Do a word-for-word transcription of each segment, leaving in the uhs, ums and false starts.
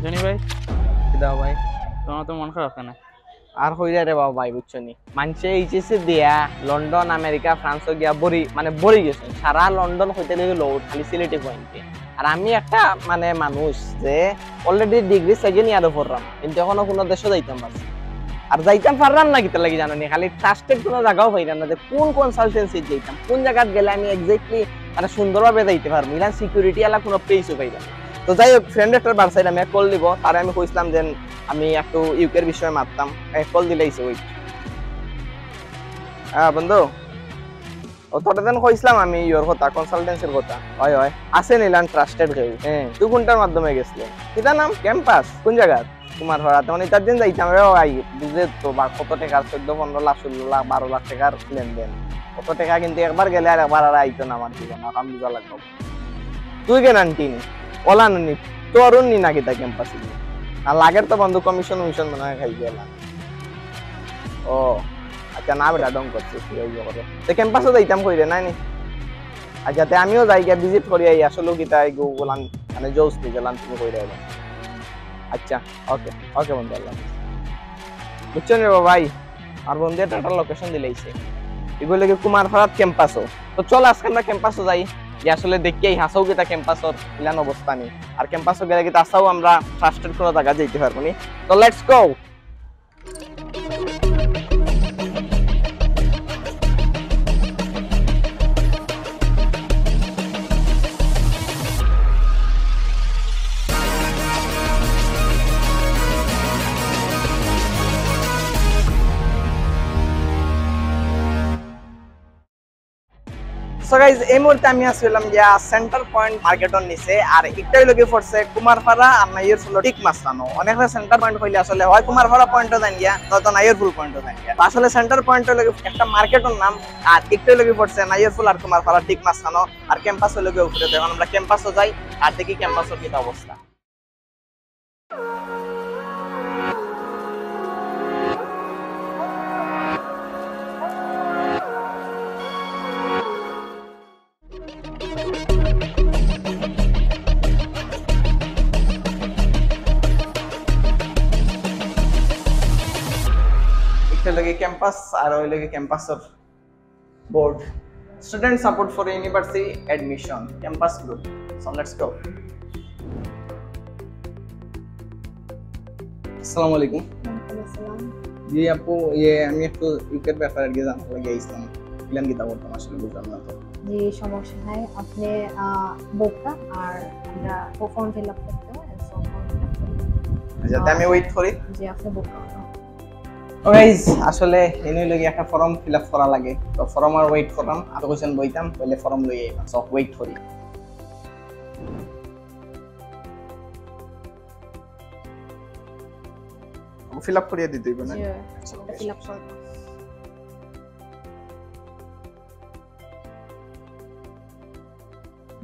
জনি ভাই, কিতা ভাই? তোমার তো মন খারাপ কেনে? আর কইরা রে বাবা ভাই, বুঝছো নি? মানষে এইচএসসি দিয়া লন্ডন, আমেরিকা, ফ্রান্সও গিয়া ভরি, মানে ভরি গেছে। সারা লন্ডন কইতে গেলে load, খালি সিলেটি কইন্তে। আর আমি একটা মানে মানুষ যে already ডিগ্রি সেকেন্ড ইয়ারো পড়লাম, কিন্তু এখনো কোনো দেশও যাইতাম পারছি। আর যাইতাম পারলাম না কিতার লাগি জানো নি? খালি ট্রাস্টেড কোনো জাগাও পাইলাম না যে কোন কনসালটেন্সি যাইতাম, কোন জাগাত গেলে আমি এক্স্যাক্টলি মানে সুন্দরভাবে যাইতে পারবো, ইলান সিকিউরিটি আলা কোনো প্লেসও পাইলাম না। তো যাই হোক, ফ্রেন্ড একটা বার্সাইলাম, এক কল দিব, তারে আমি কইছিলাম যে আমি একটু ইউকের বিষয়ে মাততাম, এক কল দিলাইছে। ওই, হ্যাঁ বন্ধু, ও তোরে যেন কইছিলাম আমি ইয়োর কথা, কনসালটেন্সির কথা। হয়, হয়, আছে নি ইলান ট্রাস্টেড কেউ? হ্যাঁ, তুই কোনটার মাধ্যমে গেছলে? কিতা নাম? ক্যাম্পাস? কোন জাগাত? কুমারপাড়া। তখন ইতার দিন যাইতাম রে ভাই, বুঝে তো বা কত টেকার, চোদ্দ পনেরো লাখ, ষোলো লাখ, বারো লাখ টেকার লেনদেন। কত টেকা কিন্তু একবার গেলে আর একবার আর আইতো না আমার জীবন, আর আমি বুঝা লাগবো। তুই কেন আনটি নি? ওলা নি, তোর নি নাকি তা ক্যাম্পাসে গিয়ে? আর লাগের তো বন্ধু কমিশন উমিশন মনে হয় খাই গেলাম। ও, আচ্ছা, না বেটা, ঢং করছিস তুই, ওই করে। তো ক্যাম্পাসও যাইতাম কইরে, নাই নি? আচ্ছা, তে আমিও যাই গিয়া ভিজিট করি আই, আসলে কিতা এই গো-, গোলান, মানে জোস নি গেলাম, তুমি কইরে এলাম। আচ্ছা, ওকে, ওকে বন্ধু, আল্লাহ হাফেজ। বুঝছো নি রে ভাই, আর বন্ধু একটা লোকেশন দিলাইছে, এগুলো কি কুমারপাড়াত ক্যাম্পাসও। তো চল আজকে আমরা ক্যাম্পাসও যাই, যে আসলে দেখি এই হাসাও কিতা ক্যাম্পাসর ইলান অবস্থা নি, আর ক্যাম্পাসও গেলে কিতা আসাও আমরা ট্রাস্টেড কোনো জায়গা যাইতে পারবো নি। তো লেটস গো। So guys, এই মুহূর্তে আমি আছি অইলাম গিয়া সেন্টার পয়েন্ট মার্কেটর নিচে, আর একটা অইলো গিয়া পড়ছে কুমারপাড়া আর নাইয়ের ফুলর ঠিক মাঝখানো। অনেকে সেন্টার পয়েন্ট কইলে আসলে হয় কুমারপাড়া পয়েন্টও যাইন গিয়া, নয়তো নাইয়ের ফুল পয়েন্টও যাইন গিয়া। আসলে সেন্টার পয়েন্ট অইলো গিয়া একটা মার্কেটর নাম, আর একটা অইলো গিয়া পড়ছে নাইয়ের ফুল আর কুমারপাড়া ঠিক মাঝখানো, আর ক্যাম্পাস অইলো গিয়া উপরে। তো এখন আমরা ক্যাম্পাসও যাই, আর দেখি ক্যাম্পাসর কিতা অবস্থা। একটা লাগে ক্যাম্পাস, আর ওই লাগে ক্যাম্পাসর board, Student Support for University Admission, Campus Group. So let's go. আসসালামু আলাইকুম। ওয়ালাইকুম আসসালাম। জি আপু, ইয়ে, আমি একটু ইউকের ব্যাপারে আর কি জানতে লাগি আইছিলাম। প্ল্যান কিতা করতাম আসলে বুঝলাম না তো। জি, সমস্যা নাই। আপনি, আহ, বুকটা আর আমরা ফর্ম ফিল আপ করতে হয়, so ফর্ম ফিল আপ করতে হয়। আচ্ছা, তে আমি আহ, ওয়েট করি। জি, আপনি বুকটা করুন। ও গাইস, আসলে এনে লাগি একটা ফর্ম ফিল আপ করা লাগে, তো ফর্ম আর ওয়েট করলাম। আর তো কইছেন বইতাম, বলে ফর্ম লই আইবা, so ওয়েট করি। ফিল আপ করিয়া দিতে হইব না? জি, আচ্ছা, ওটা ওকে। ফিল আপ করবো।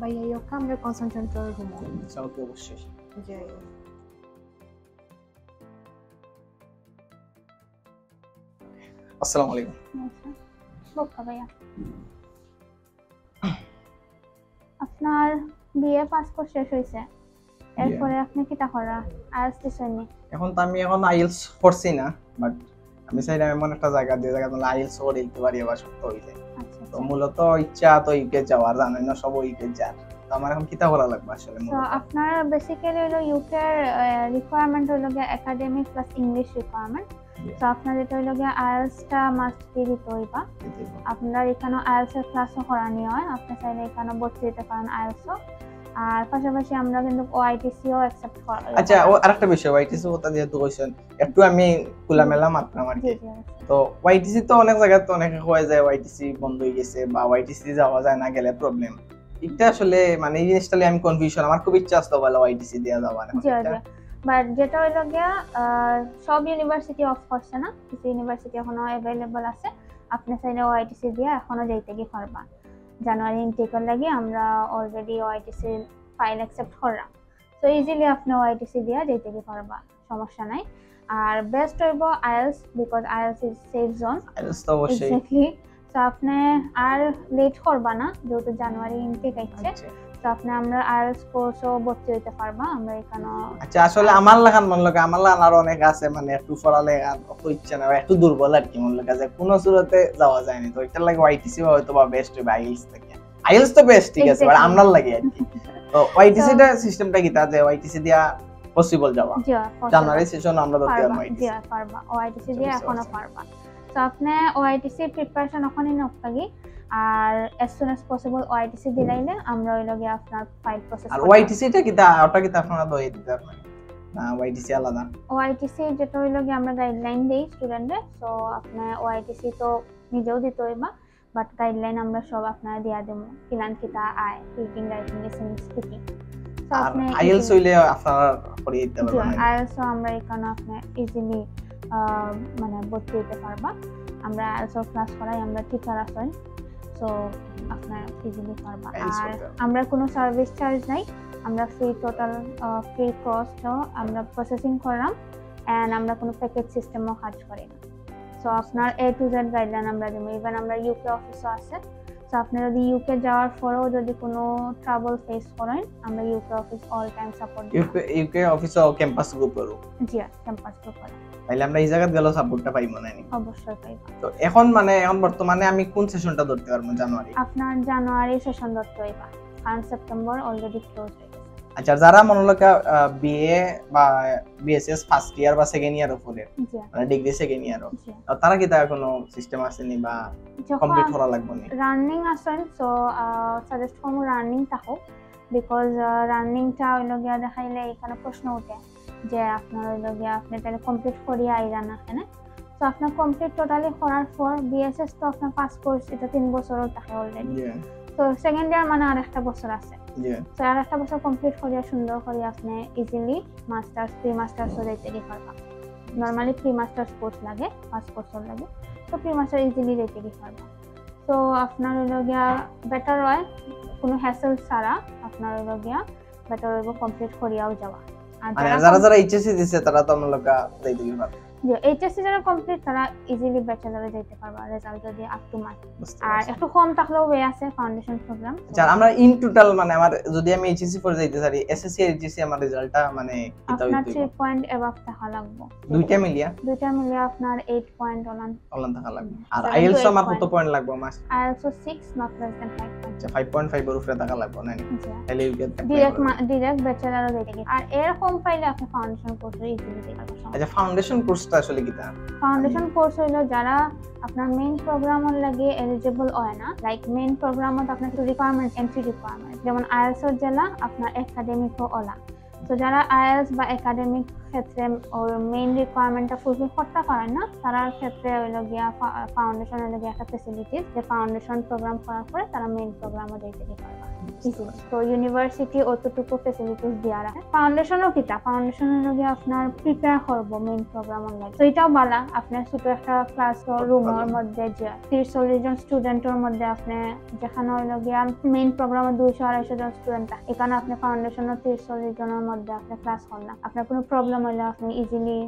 ভাইয়া, ইয়োকা আমরা কনসালটেন্টর রুমে। আচ্ছা, ওকে, অবশ্যই। জি। আসসালামু আলাইকুম। আচ্ছা। ওকে, ভাইয়া। আপনার বিএ পাস কোর্স শেষ হইছে, জি। এরপরে আপনি কিতা করা? আইএলটিএস দিছেন নি? এখন তো আমি এখন আইএলটিএস করছি না, বাট আমি চাইলাম এমন একটা জায়গা, যে জায়গা তাহলে আইএলটিএস করে দিতে পারি, আবার শক্ত হইলে। আচ্ছা, তো আচ্ছা। মূলত ইচ্ছা তো ইউকে যাওয়ার, জানেন না, সব ইউকে যার। তো আমার এখন কিতা করা লাগবে আসলে তো মূলত? আপনার বেসিক্যালি হলো ইউকের, আহ, রিকোয়ারমেন্ট হলো গিয়া একাডেমিক প্লাস ইংলিশ রিকোয়ারমেন্ট। জি। তো আপনার যেটা হলো গিয়া আইএলটিএসটা মাস্ট বি দিতে হইবা। দিতে হইবা। আপনার এখানে আইএলটিএসের ক্লাসও করানি হয়, আপনি চাইলে এখানে ভর্তি হইতে পারেন আইএলটিএসও। আর পাশাপাশি আমরা কিন্তু ওআইটিসিও অ্যাকসেপ্ট করা। আচ্ছা, ও আরেকটা বিষয়, ওআইটিসি কথা যেহেতু কইছেন, একটু আমি খোলামেলা মাতলাম আর কি। জি, জি, অবশ্যই। তো ওআইটিসি তো অনেক জায়গায় তো অনেকে কয় যে ওআইটিসি বন্ধ হয়ে গেছে বা ওআইটিসি যাওয়া যায় না, গেলে প্রবলেম। এটা আসলে মানে এই জিনিসটা লইয়া আমি কনফিউশন, আমার খুব ইচ্ছা আসতো ভালো ওআইটিসি দেওয়া যাওয়ার। জি, জি। বাট যেটা হইলো গিয়া, আহ, সব ইউনিভার্সিটি অফ করছে না, কিছু ইউনিভার্সিটি এখনো অ্যাভেলেবল আছে, আপনি চাইলে ওআইটিসি দিয়া এখনো যাইতে কি পারবা। জানুয়ারি ইনটেকর লাগি আমরা অলরেডি ওআইটিসির ফাইল অ্যাকসেপ্ট করলাম, তো ইজিলি আপনি ওআইটিসি দিয়া যাইতে কি পারবা, সমস্যা নাই। আর বেস্ট হইব IELTS, because IELTS is safe zone। IELTS তো অবশ্যই। এক্স্যাক্টলি। তো আপনি আর লেট করবা না, যেহেতু জানুয়ারি ইনটেক আইছে। আচ্ছা। তো আপনি আমরা আইএলস কোর্সও ভর্তি হইতে পারবা। আমরা এখানে আচ্ছা, আসলে আমার লাখান মনে লাগে, আমার লাখান আরো অনেক আছে, মানে একটু পড়ালেখা অত ইচ্ছা না, একটু দুর্বল আর কি মনে লাগে, যে কোনো সুরতে যাওয়া যায়নি। তো এটার লাগে ওয়াইটিসি হয়তো বা বেস্ট হবে আইএলস থেকে। আইএলস তো বেস্ট, ঠিক আছে, বাট Exactly. আমরার লাগে আর কি। তো ওয়াইটিসি টা সিস্টেমটা কিতা, যে ওয়াইটিসি দিয়া পসিবল যাওয়া? জি, possible। জানুয়ারি সেশন আমরা ধরতে পারবা, পারবো জি পারবা, ওআইটিসি আচ্ছা, দিয়ে বুঝতে এখনো পারছি। পারবা। তো আপনি ওআইটিসি প্রিপারেশন ওখানে নক থাকি, আর as soon as possible ওআইটিসি দিলাইলে আমরা হইল গিয়ে আপনার ফাইল প্রসেস আর ওয়াইটিসি টা কিতা, ওটা কিতা আপনারা দই দিতে পারবেন না, ওয়াইটিসি আলাদা? ওআইটিসি যেটা হইল গিয়ে আমরা গাইডলাইন দেই স্টুডেন্টদের। তো আপনি ওআইটিসি তো নিজেও দিতে হইবা, বাট গাইডলাইন আমরা সব আপনারা দিয়া দেবো, কিলান কিতা আয়, রিডিং, রাইটিং, লিসেনিং, স্পিকিং। তো আর আপনি আইএলস হইলে আপনারা করিয়ে দিতে পারবেন? আইএলস আমরা এখানে আপনি ইজিলি মানে ভর্তি হইতে পারবা। আমরা আইএলস ক্লাস করাই, আমরা টিচার আছেন, তো আপনার ইজিলি পারবা। IELTS আর করতে হবে। আমরা কোনো সার্ভিস চার্জ নাই, আমরা ফ্রি, টোটাল ফ্রি কস্ট আমরা প্রসেসিং করলাম, অ্যান্ড আমরা কোনো প্যাকেজ সিস্টেমও কাজ করি না। তো আপনার এ টু জেড গাইডলাইন আমরা দেবো। ইভেন আমরা ইউকে অফিসও আছে। তো আপনি যদি ইউকে যাওয়ার পরেও যদি কোনো ট্রাবল ফেস করেন, আমরা UK office all time support দিই। ইউকে ইউকে অফিসও ক্যাম্পাস গ্রুপ করো? জি, ক্যাম্পাস গ্রুপ করে। তাইলে আমরা এই জায়গাত গেলেও সাপোর্টটা পাইবো না নি? অবশ্যই পাইবা। তো এখন মানে এখন বর্তমানে আমি কোন সেশনটা ধরতে পারবো জানুয়ারি? আপনার জানুয়ারি সেশন ধরতে হইবা, কারণ সেপ্টেম্বর অলরেডি ক্লোজ হয়ে গেছে। আচ্ছা, যারা মনে লোকা বিএ বা বিএসএস ফার্স্ট ইয়ার বা সেকেন্ড ইয়ার উপরে, জি, মানে ডিগ্রি সেকেন্ড ইয়ার, জি। তারা কিতা কোনো সিস্টেম আছে নি বা যখন কমপ্লিট করা লাগবে নি? রানিং আছেন, সো সাজেস্ট করবো রানিং থাকো, বিকজ রানিংটা হইল গিয়া দেখাইলে এখানে প্রশ্ন উঠে যে আপনার হইল গিয়া আপনি তাহলে কমপ্লিট করিয়া আইরা না কেন। তো আপনার কমপ্লিট টোটালি করার পর বিএসএস তো আপনার পাস কোর্স, এটা তিন বছরও থাকে অলরেডি। জি। তো সেকেন্ড ইয়ার মানে আর একটা বছর আছে। জি। তো আর একটা বছর কমপ্লিট করিয়া সুন্দর করে আপনি ইজিলি মাস্টার্স, প্রি মাস্টার্সও যাইতে পারবা। নর্মালি প্রি মাস্টার্স কোর্স লাগে, পাস কোর্সও লাগে, তো প্রি মাস্টার ইজিলি যাইতে পারবা। তো আপনার হইল গিয়া বেটার হয় কোনো হ্যাসেল ছাড়া, আপনার হইল গিয়া বেটার হইব কমপ্লিট করিয়াও যাওয়া। আর মানে যারা যারা কম- যারা এইচএসসি দিছে তারা তো মনে লোকা যাইতে পারবে। যে এইচএসসি যারা কমপ্লিট, তারা ইজিলি ব্যাচেলারে যাইতে পারবা, রেজাল্ট যদি আপ টু মার্ক। বুঝতে আর পারছি। একটু কম থাকলেও ওয়ে আছে ফাউন্ডেশন প্রোগ্রাম। আচ্ছা, আর আমরা ইন টোটাল মানে আমার যদি আমি এইচএসসি পরে যাইতে পারি, এসএসসি আর এইচএসসি আমার রেজাল্টটা মানে কিতা আপনার হইতে থ্রি পয়েন্ট অ্যাবাভ থাকা লাগবো। দুইটা মিলিয়া দুইটা মিলিয়ে আপনার এইট পয়েন্ট ওলান অলান থাকা লাগবে। আর Seven to আইএলস eight আমার কত point। পয়েন্ট লাগবো আমার? IELTS six, not less than five point। আচ্ছা, ফাইভ পয়েন্ট ফাইভ এর উপরে থাকা লাগবো না নি? জি। তাহলে ইউ গেট ডিরেক্ট ডিরেক্ট ব্যাচেলারও যাইতে পারবা। আর এর কম পাইলে আপনি ফাউন্ডেশন কোর্সও ইজিলি যাইতে পারবা। আচ্ছা, ফাউন্ডেশন কোর্সটা আসলে কিতা? ফাউন্ডেশন কোর্স হইলো যারা আপনার মেইন প্রোগ্রামর লাগি এলিজিবল হয় না, লাইক মেইন প্রোগ্রামত আপনার কিছু রিকোয়ারমেন্ট, এন্ট্রি রিকোয়ারমেন্ট, যেমন আইএলস এর জেলা আপনার একাডেমিকও ওলা। তো যারা আইএলস বা একাডেমিক ক্ষেত্রে ওর মেইন রিকোয়ারমেন্টটা ফুলফিল করতে পারেন না, তারার ক্ষেত্রে হইলো গিয়া ফাউন্ডেশন হইলো গিয়া একটা ফেসিলিটিস, যে ফাউন্ডেশন প্রোগ্রাম করার পরে তারা মেইন প্রোগ্রামও যাইতে পারবা। তো ইউনিভার্সিটি অতটুকু ফেসিলিটিস দিয়া রাখে। ফাউন্ডেশনও কিতা? ফাউন্ডেশন হইলো গিয়া আপনার প্রিপেয়ার করবো মেইন প্রোগ্রামর লাগি। তো এটাও বালা, আপনার ছোট একটা ক্লাস রুমর মধ্যে যে তিরিশ চল্লিশ জন স্টুডেন্টর মধ্যে আপনি যেখানে হইলো গিয়া মেইন প্রোগ্রামে দুইশো আড়াইশো জন স্টুডেন্ট থাকে, এখানে আপনি ফাউন্ডেশনও তিরিশ চল্লিশ জনের মধ্যে আপনি ক্লাস করলেন, আপনার কোনো প্রবলেম হইলে আপনি ইজিলি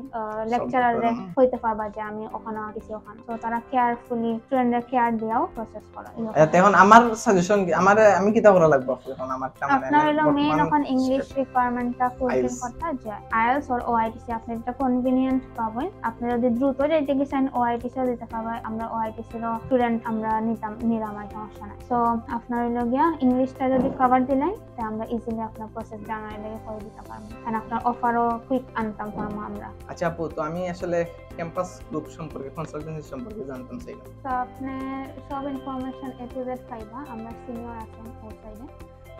লেকচারাররে করলাম। কইতে পারবা যে আমি ওখানে আছি ওখানে। তো তারা কেয়ারফুলি স্টুডেন্টদের কেয়ার দিয়াও প্রসেস করে। আচ্ছা, তো এখন আমার সাজেশন কি, আমার আমি কিতা করা লাগবো এখন? আমারটা মানে আপনার আমি হলো মেইন বর্তমান এখন ইংলিশ রিকোয়ারমেন্টটা ফুলফিল আইএলস। করতে যে আইএলস আর ওআইটিসি আপনি যেটা কনভিনিয়েন্ট পাবেন। আপনি যদি দ্রুত যাইতে কি চান, ওআইটিসিও দিতে পারবেন, আমরা ওআইটিসিরও স্টুডেন্ট আমরা নিতাম, নিলাম আর সমস্যা নাই। তো আপনার হইলো গিয়া ইংলিশটা যদি কভার দিলেন, তা আমরা ইজিলি আপনার প্রসেস জানুয়ারি থেকে করে দিতে পারবো, কারণ আপনার অফারও কুইক আনতাম পারবো আমরা। আচ্ছা আপু, তো আমি আসলে ক্যাম্পাস গ্রুপ সম্পর্কে, কনসালটেন্সি সম্পর্কে জানতাম চাইলাম। তো আপনি সব ইনফরমেশন এ টু জেড পাইবা, আমরা সিনিয়র আছেন ওর সাইডে,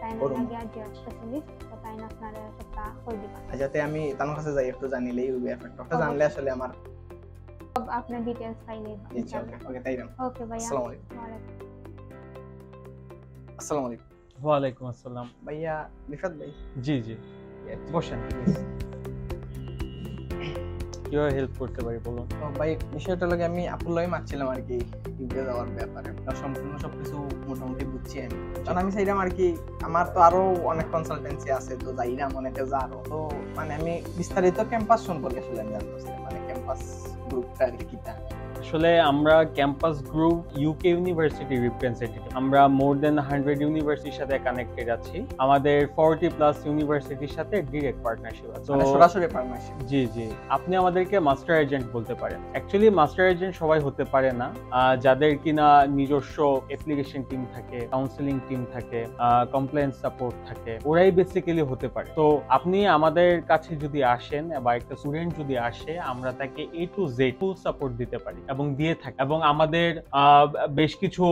তাই না ওরম। লাগে আর জিও স্পেশালিস্ট, তো তাই না আপনারা সবটা করে দিবা। আর যাতে আমি তার কাছে যাই একটু জানিলেই হবে, ব্যাপারটা ওটা জানলে আসলে আমার সব আপনার ডিটেইলস পাইলে ইচ্ছা হবে। ওকে, তাই না? ওকে ভাইয়া। আসসালামু আলাইকুম। ওয়ালাইকুম। আসসালামু আলাইকুম। ওয়ালাইকুম আসসালাম। ভাইয়া, রিফাত ভাই। জি জি, বসেন প্লিজ। কিভাবে হেল্প করতে পারি বলুন? তো ভাই, বিষয়টা লাগে আমি আপুর লগে মাতছিলাম আর কি, ইউকে যাওয়ার ব্যাপারে। তো সম্পূর্ণ সবকিছু মোটামুটি বুঝছি আমি, কারণ আমি চাইলাম আর কি, আমার তো আরো অনেক কনসালটেন্সি আছে, তো যাইলাম অনেকে যারও। তো মানে আমি বিস্তারিত ক্যাম্পাস সম্পর্কে আসলে আমি জানতে চাই, মানে ক্যাম্পাস গ্রুপটা আর কি কিতা। আসলে আমরা campus group UK university representative. আমরা মোর দেন হান্ড্রেড ইউনিভার্সিটির সাথে কানেক্টেড আছি। আমাদের ফর্টি প্লাস ইউনিভার্সিটির সাথে ডিরেক্ট পার্টনারশিপ আছে। মানে তো- সরাসরি পার্টনারশিপ। জি, জি। আপনি আমাদেরকে মাস্টার এজেন্ট বলতে পারেন। অ্যাকচুয়ালি মাস্টার এজেন্ট সবাই হতে পারে না। আহ, যাদের কিনা নিজস্ব অ্যাপ্লিকেশন টিম থাকে, কাউন্সেলিং টিম থাকে, কমপ্লেন্ট সাপোর্ট থাকে, ওরাই বেসিক্যালি হতে পারে। তো আপনি আমাদের কাছে যদি আসেন বা একটা স্টুডেন্ট যদি আসে, আমরা তাকে এ টু জেড ফুল সাপোর্ট দিতে পারি এবং দিয়ে থাকি। এবং আমাদের আহ, বেশ কিছু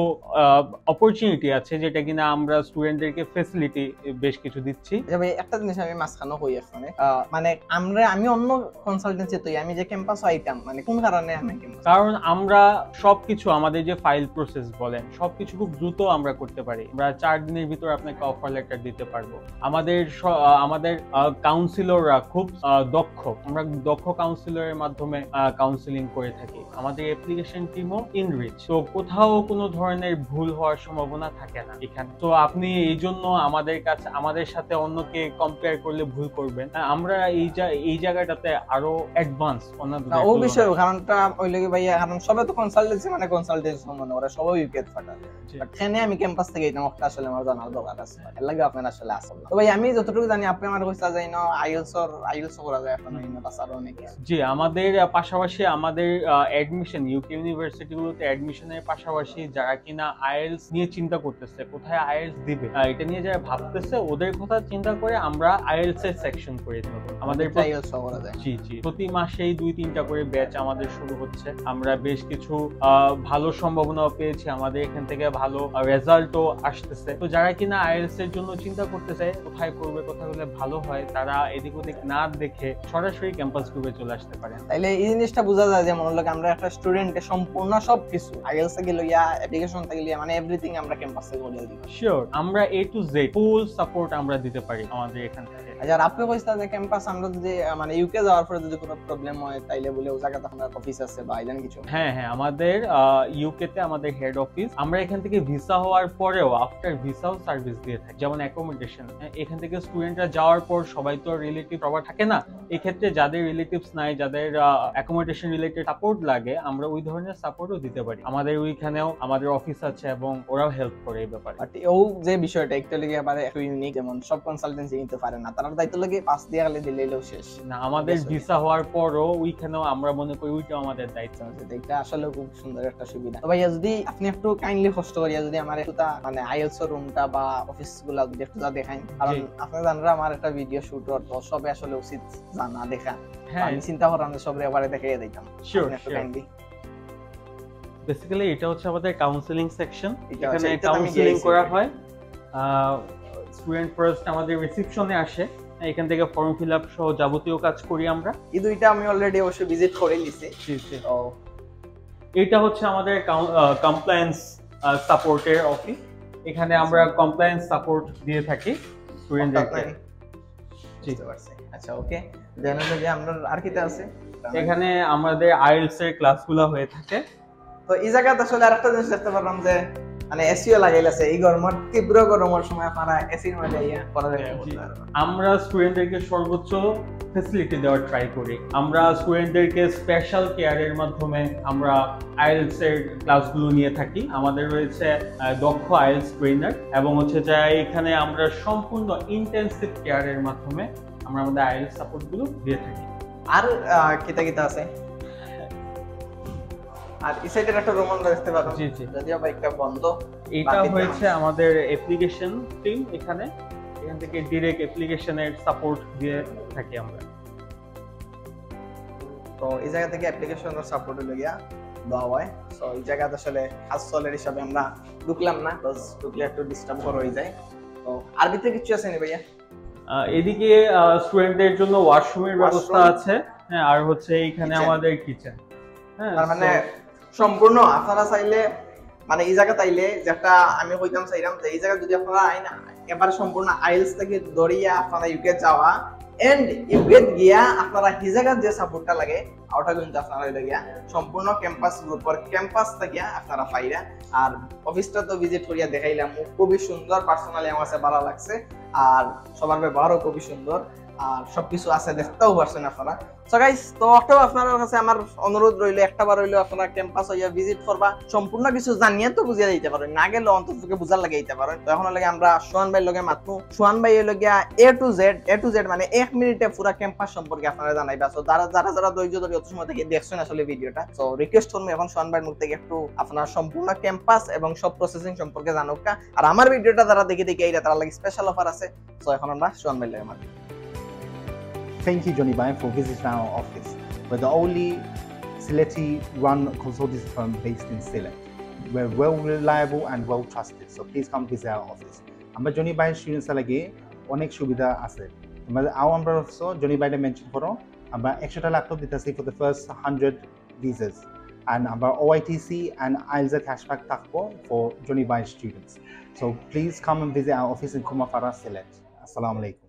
অপরচুনিটি আছে, যেটা কিনা আমরা স্টুডেন্টদেরকে ফেসিলিটি বেশ কিছু দিচ্ছি। আচ্ছা ভাই, একটা জিনিস আমি মাঝখানে কই এখানে, আহ, মানে আমরা, আমি অন্য কনসালটেন্সি তো, আমি যে ক্যাম্পাস আইতাম, মানে কোন কারণে আমি ক্যাম্পাস? কারণ আমরা সবকিছু, আমাদের যে ফাইল প্রসেস বলেন, সবকিছু খুব দ্রুত আমরা করতে পারি। আমরা চার দিনের ভিতর আপনাকে অফার লেটার দিতে পারবো। আমাদের স- আহ, আমাদের কাউন্সিলররা খুব আহ, দক্ষ। আমরা দক্ষ কাউন্সিলরের মাধ্যমে কাউন্সেলিং করে থাকি। আমাদের অ্যাপ্লিকেশন টিমও ইনরিচ, তো কোথাও কোনো ধরনের ভুল হওয়ার সম্ভাবনা থাকে না এখানে। তো আপনি এই জন্য আমাদের কাছে, আমাদের সাথে অন্যকে কম্পেয়ার করলে ভুল করবেন। আমরা এই জা- এই জায়গাটাতে আরো অ্যাডভান্স অন্যান্য না, ও বিষয়ে কারণটা ওই লাগে ভাইয়া, কারণ সবে তো কনসালটেন্সি মানে কনসালটেন্সি মনে করে, সবাই ইউকে ফাটা। জি। বাট এখানে আমি ক্যাম্পাস থেকে এটা একটা আসলে আমার জানার দরকার আছে, এর লাগে আপনার আসলে আসল। তো ভাই, আমি যতটুকু জানি, আপনি আমার কইসা যাই না, আইএলস আর আইএলস করা যায় আপনার ইউনিভার্সিটি আরো অনেক কিছু। জি, আমাদের আহ, পাশাপাশি আমাদের অ্যাডমিশন, ইউকে ইউনিভার্সিটিগুলোতে অ্যাডমিশনের পাশাপাশি যারা কিনা আইএলস নিয়ে চিন্তা করতেছে, কোথায় আইএলস দিবে, আহ, এটা নিয়ে যারা ভাবতেছে, ওদের কথা চিন্তা করে আমরা আইএলস এর সেকশন করে দেবো। আমাদের প্রতি- আইএলস করা যায়। জি, জি। প্রতি মাসেই দুই তিনটা করে ব্যাচ আমাদের শুরু হচ্ছে। আমরা বেশ কিছু আহ, ভালো সম্ভাবনাও পেয়েছি, আমাদের এখান থেকে ভালো রেজাল্টও আসতেছে। তো যারা কিনা আইএলস এর জন্য চিন্তা করতেছে, কোথায় করবে, কোথায় হলে ভালো হয়, তারা এদিক ওদিক না দেখে সরাসরি ক্যাম্পাস গ্রুপে চলে আসতে পারেন। তাইলে এই জিনিসটা বোঝা যায় যে মনে হলো আমরা একটা স্টুডেন্টকে সম্পূর্ণ সবকিছু, আইএলস থেকে লইয়া, অ্যাপ্লিকেশন থেকে লইয়া, মানে এভরিথিং আমরা ক্যাম্পাস থেকে করিয়া দিই। শিওর, আমরা এ টু জেড ফুল সাপোর্ট আমরা দিতে পারি আমাদের এখান থেকে। আচ্ছা, আর আপনি কইছিলেন যে ক্যাম্পাস আমরা যদি আহ, মানে ইউকে যাওয়ার পরে যদি কোনো প্রবলেম হয়, তাইলে বলে ও জায়গাতে আপনার অফিস আছে বা আইল্যান্ড কিছু? হ্যাঁ, হ্যাঁ, আমাদের ইউকে তে আমাদের হেড অফিস। আমরা এখান থেকে ভিসা হওয়ার পরেও, আফটার ভিসাও সার্ভিস দিয়ে থাকি, যেমন অ্যাকোমোডেশন। এখান থেকে স্টুডেন্টরা যাওয়ার পর সবাই তো রিলেটিভ সবার থাকে না, এক্ষেত্রে যাদের রিলেটিভস নাই, যাদের অ্যাকোমোডেশন রিলেটেড সাপোর্ট লাগে, আমরা ওই ধরনের সাপোর্টও দিতে পারি। আমাদের ওইখানেও আমাদের অফিস আছে এবং ওরাও হেল্প করে এই ব্যাপারে। বাট ও যে বিষয়টা একটা লাগে আবার একটু ইউনিক, যেমন সব কনসালটেন্সি নিতে পারে না, তারা দায়িত্ব লাগে পাস দিয়ে গেলে দিলে এলেও শেষ। না, আমাদের Yes, sir. ভিসা হওয়ার পরও ওইখানেও আমরা মনে করি ওইটাও আমাদের দায়িত্ব। এটা আসলে খুব সুন্দর একটা সুবিধা। তো ভাইয়া, যদি আপনি একটু কাইন্ডলি কষ্ট করিয়া যদি আমার একটু তা মানে আইএলস রুমটা বা অফিস গুলা যদি একটু যা দেখাই, কারণ জি। আপনি জানেন আমার একটা ভিডিও শুট অর তো সবে আসলে উচিত জানা দেখা। হ্যাঁ, আমি চিন্তা করলাম যে সবরে একবারে দেখাই দিতাম। শিওর, আপনি একটু শিওর। কাইন্ডলি বেসিক্যালি এটা হচ্ছে আমাদের কাউন্সেলিং সেকশন। এটা এখানে হচ্ছে, এটা তো আমি কাউন্সেলিং গিয়েছি। করা হয়। স্টুডেন্ট ফার্স্ট আমাদের রিসেপশনে আসে, এখান থেকে ফর্ম ফিল আপ সহ যাবতীয় কাজ করি আমরা। এই দুইটা আমি অলরেডি অবশ্য ভিজিট করে নিছি। জি, জি। তো এটা হচ্ছে আমাদের কমপ্লায়েন্স সাপোর্টের অফিস। এখানে আমরা কমপ্লায়েন্স সাপোর্ট দিয়ে থাকি স্টুডেন্টদেরকে। আপনার- জি। বুঝতে পারছি। আচ্ছা, ওকে। দেন হচ্ছে যে আমরা আর কিতা আছে? এখানে আমাদের আইএলস এর ক্লাসগুলো হয়ে থাকে। তো এই জায়গাতে আসলে আরেকটা জিনিস দেখতে পারলাম যে মানে এসিও লাগাইল আছে। এই গরমর, তীব্র গরমর সময় আপনারা এসির মাঝে ইয়া পড়ালেখা জি। করতে পারবেন। আমরা স্টুডেন্টদেরকে সর্বোচ্চ ফেসিলিটি দেওয়ার ট্রাই করি। আমরা স্টুডেন্টদেরকে স্পেশাল কেয়ারের মাধ্যমে আমরা আইএলস এর ক্লাসগুলো নিয়ে থাকি। আমাদের রয়েছে আহ, দক্ষ আইএলস ট্রেনার এবং হচ্ছে যে এখানে আমরা সম্পূর্ণ ইন্টেন্সিভ কেয়ারের মাধ্যমে আমরা আমাদের আইএলস সাপোর্টগুলো দিয়ে থাকি। আর আহ, কিতা কিতা আছে? আর এই সাইডের একটা রুম আমরা দেখতে পারলাম, জি, জি। যদিও বা একটা বন্ধ। এটা বাকিটা হয়েছে আমাদের অ্যাপ্লিকেশন টিম। এখানে, এখান থেকে ডিরেক্ট অ্যাপ্লিকেশনের সাপোর্ট দিয়ে থাকি আমরা। তো এই জায়গা থেকে অ্যাপ্লিকেশন সাপোর্ট হইল গিয়া দেওয়া হয়। তো এই জায়গাতে আসলে কাজ চলের হিসাবে আমরা ঢুকলাম না, বাস ঢুকলে একটু ডিস্টার্ব করা হয়ে যায়। তো আর ভিতরে কিছু আছে নি ভাইয়া? আহ, এদিকে স্টুডেন্টদের জন্য ওয়াশরুমের ব্যবস্থা Washroom। আছে। হ্যাঁ, আর হচ্ছে এইখানে Kitchen। আমাদের কিচেন। হ্যাঁ, তার মানে so- সম্পূর্ণ আপনারা চাইলে মানে এই জায়গা তাইলে যেটা আমি কইতাম চাইলাম যে এই জায়গা যদি আপনারা আইন এবার সম্পূর্ণ আইলস থেকে দরিয়া আপনারা ইউকে যাওয়া এন্ড ইউকে গিয়া আপনারা এই জায়গার যে সাপোর্টটা লাগে ওটা কিন্তু আপনারা হইলে গিয়া সম্পূর্ণ ক্যাম্পাস গ্রুপর ক্যাম্পাস থেকে আপনারা পাইরা। আর অফিসটা তো ভিজিট করিয়া দেখাইলাম, খুবই সুন্দর, পার্সোনালি আমার কাছে ভালো লাগছে। আর সবার ব্যবহারও খুবই সুন্দর। আর সবকিছু আছে, দেখতেও পারছেন আপনারা। সো গাইস, তো অতও আপনারার কাছে আমার অনুরোধ রইল, একটা বার হইলেও আপনারা ক্যাম্পাস হইয়া ভিজিট করবা, সম্পূর্ণ কিছু জানিয়া তো বুঝিয়া দিতে পারবেন, না গেলে অন্তত বুঝার লাগে দিতে পারবেন। তো এখন লাগে আমরা সোহান ভাইর লগে মাতমু। সোহান ভাই হইল গিয়া এ to Z, A to Z মানে এক মিনিটে পুরা ক্যাম্পাস সম্পর্কে আপনারা জানাইবা। সো যারা যারা যারা ধৈর্য ধরে অত সময় থেকে দেখছেন আসলে ভিডিওটা, সো রিকোয়েস্ট করবো এখন সোহান ভাইর মুখ থেকে একটু আপনার সম্পূর্ণ ক্যাম্পাস এবং সব প্রসেসিং সম্পর্কে জানুক্কা। আর আমার ভিডিওটা যারা দেখে দেখে এইটা তারা লাগে স্পেশাল অফার আছে। সো এখন আমরা সোহান ভাইর লগে মাতি। Thank you, Johnny Bai, for visiting our office. We're the only Sylheti run consultancy firm based in Sylhet. We're well reliable and well trusted, so please come visit our office. আমরা জনি ভাইর স্টুডেন্টস লাগি অনেক সুবিধা আছে। আমরা আও আমরা অবশ্য জনি ভাইরে মেনশন করো, আমরা একশোটা ল্যাপটপ দিতেছি for the first hundred visas, and আমরা ওআইটিসি and আইলস এর ক্যাশব্যাক থাকবো for Johnny Bai students. So please come and visit our office in Kumafara, Sylhet. আসসালামু আলাইকুম।